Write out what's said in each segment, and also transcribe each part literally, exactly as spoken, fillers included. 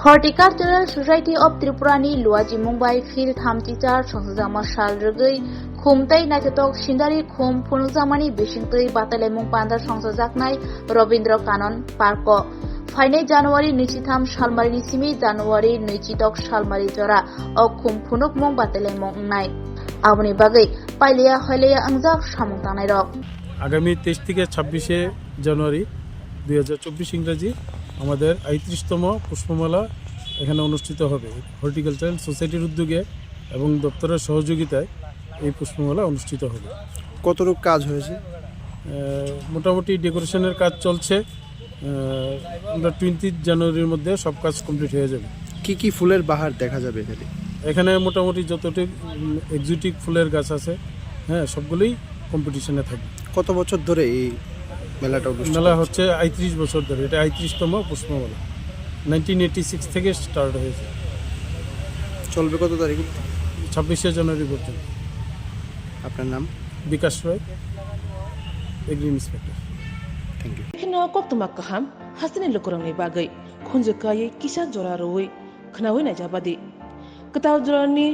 Horticultural Society of Tripura ni luachimung bai phil thamchi char songsajakma sal rwgwi khum tei naithotok scenery khum phunukjakmani bisingtwi batailaimung panda songsajaknai Robindra Kanan Park o. Phainai January nwichitham salmarini simi January nwichitok salmari jora o khum phunukmung batailaimung wngnai. Aboni bagwi paileya hoileya wngjak samung tangnairok. আগামী তেইশ থেকে ছাব্বিশে জানুয়ারি দুই হাজার চব্বিশ ইংরাজি আমাদের আটত্রিশতম পুষ্পমেলা এখানে অনুষ্ঠিত হবে। হর্টিকালচারাল সোসাইটির উদ্যোগে এবং দপ্তরের সহযোগিতায় এই পুষ্পমেলা অনুষ্ঠিত হবে। কতটুকু কাজ হয়েছে? আহ, মোটামুটি ডেকোরেশনের কাজ চলছে। আহ, আমরা টোয়েন্টি জানুয়ারির মধ্যে সব কাজ কমপ্লিট হয়ে যাবে। কি কি ফুলের বাহার দেখা যাবে এখানে? এখানে মোটামুটি যতটুকু এক্সোটিক ফুলের গাছ আছে, হ্যাঁ, সবগুলোই কম্পিটিশনে থাকবে। কত বছর ধরে এই মেলাটা অনুষ্ঠিত মেলা হচ্ছে? হচ্ছে আটত্রিশ বছর ধরে, এটা আটত্রিশতম পুষ্পমেলা। নাইনটিন এইটি সিক্স থেকে স্টার্ট হয়েছে। চলবে কত তারিখ? ছাব্বিশে জানুয়ারি পর্যন্ত। আপনার নাম? Bikash Roy, agri inspector. Thank you. Kheno koktwma kaham hasteni lukurokni bagwi khunju kaiwi kisa jora rwui khnaui naijabadi. Kwtal jorani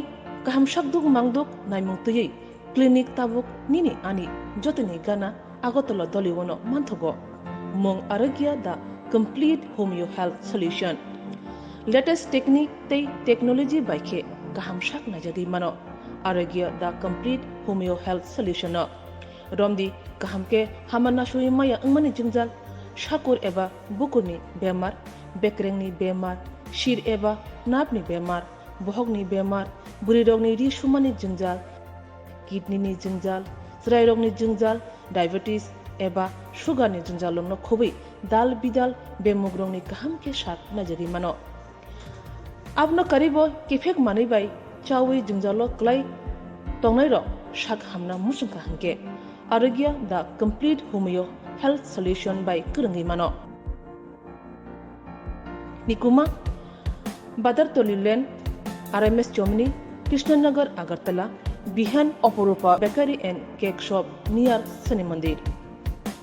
kaham sakduk mangduk naimung twiwi clinic tabuk nini ani jotoni gana Agartala Doliwono manthogo. Mung Arogya the complete homeo health solution. Latest technique tei technology bai khe kaham sak naijagwi mano Arogya the complete homeo health solution no. Romdi kaham khe hama nasui maya wngmani jwngjal, sakur eba bukurni bemar, bekrengni bemar, sir eba napni bemar, bohokni bemar, bwrwirokni ri sumani jwngjal, kidney ni jwngjal, chwrairokni jwngjal, diabetes eba sugar ni jwngjalrokno khobwi dal bidal bemugrokni kaham khe sak naijagwi mano. Abono karibo kiphek manwi bai chawi jwngjalo kwlai tongnairok sak hamna muchungkha hinkhe Arogya the complete homeo health solution bai kwrwngwi mano. Nikuma, Badartoli Lane, R M S Chomini, Krishnanagar, Agartala, Bihan, Oporupa Bakery and Cake Shop near Shani Mandir.